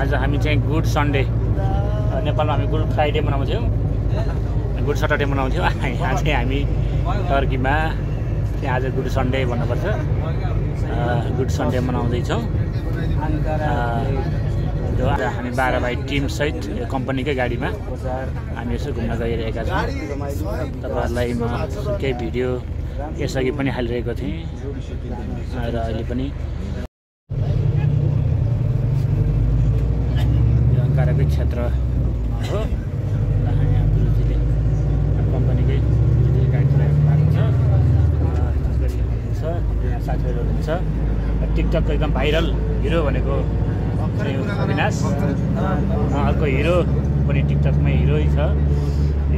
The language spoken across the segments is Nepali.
आज हामी चाहिँ गुड सन्डे, नेपालमा हामी गुड फ्राइडे मनाउँथ्यौँ, गुड सटरडे मनाउँथ्यौँ। यहाँ चाहिँ हामी टर्कीमा चाहिँ आज गुड सन्डे भन्नुपर्छ, गुड सन्डे मनाउँदैछौँ। आज हामी 12 भाइ टिमसहित यो कम्पनीकै गाडीमा हामी यसो घुम्न गइरहेका छौँ। तपाईँहरूलाई म केही भिडियो यसअघि पनि हालिरहेको थिएँ र अहिले पनि यो अङ्काराकै क्षेत्र हो। यहाँ गुरुजीले कम्पनीकै गाडी चलाइरहनु भएको छ, हुनुहुन्छ यहाँ साथीहरू हुनुहुन्छ। टिकटकको एकदम भाइरल हिरो भनेको अविनाश, अर्को हिरो पनि टिकटकमै हिरो छ।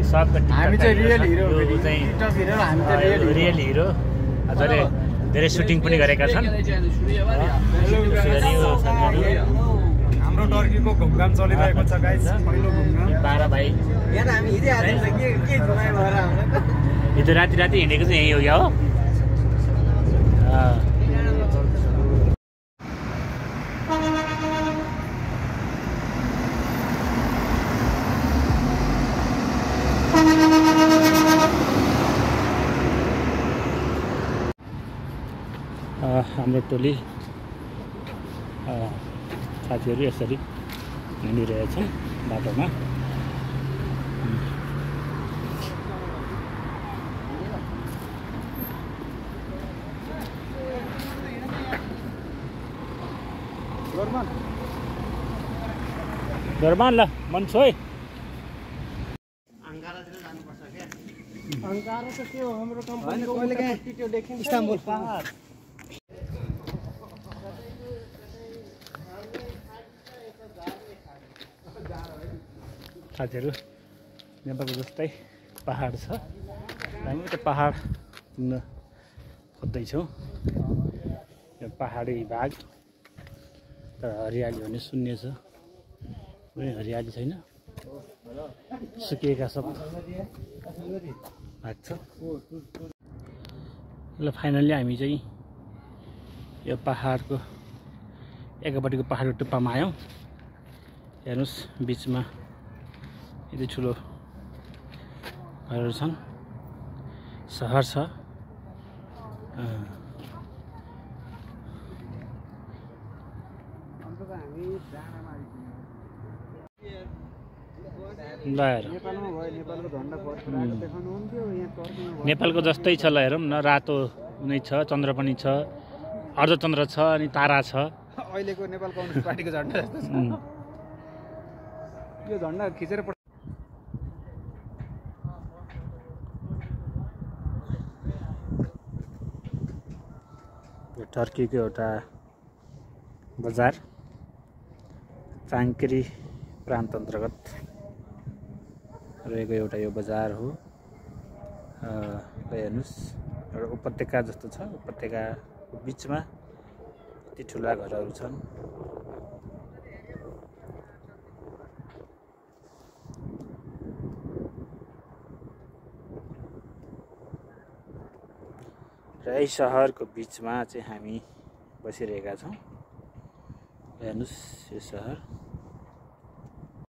सबका हामी चाहिँ रियल हिरो, रियल हिरो। जसले धेरै सुटिङ पनि गरेका छन्। हाम्रो टर्कीको घुमघाम चलिरहेको छ गाइस, पहिलो घुमघाम। 12 भाइ यहाँ हामी हिँडिहाल्छ के घुमाइ भएर हाम्रो हिजो राति हिँडेको चाहिँ यही हो क्या हो। हाम्रो टोली साथीहरू यसरी हिँडिरहेछौँ बाटोमा। जर्मन ल मन छोइ अङ्कारा त के हो हाम्रो कम्पनीको त्यो देखिन्छ इस्तानबुल पहाड। साथीहरू नेपालको जस्तै पहाड छ, हामी त पहाड पुग्न खोज्दैछौँ। यो पहाडी भाग तर हरियाली भने शून्य छ, कुनै हरियाली छैन, सुकिएका सब भाग छ। ल फाइनल्ली हामी चाहिँ यो पहाडको एकपट्टिको पहाडको टुप्पामा आयौँ। हेर्नुहोस् बिचमा यति ठुलो घरहरू छन्, सहर छ। नेपालको जस्तै छ ल, हेरौँ न। रातो नै छ, चन्द्र पनि छ, अर्धचन्द्र छ, अनि तारा छ। अहिलेको नेपाल कम्युनिस्ट पार्टीको झन्डा जस्तो छ। यो झन्डा खिचेर यो टर्कीको एउटा बजार, चाङ्क्री प्रान्त अन्तर्गत रहेको एउटा यो बजार हो। हेर्नुहोस् एउटा उपत्यका जस्तो छ, उपत्यकाको बिचमा यति ठुला घरहरू छन्। र यही सहरको बिचमा चाहिँ हामी बसिरहेका छौँ। हेर्नुहोस् यो सहर।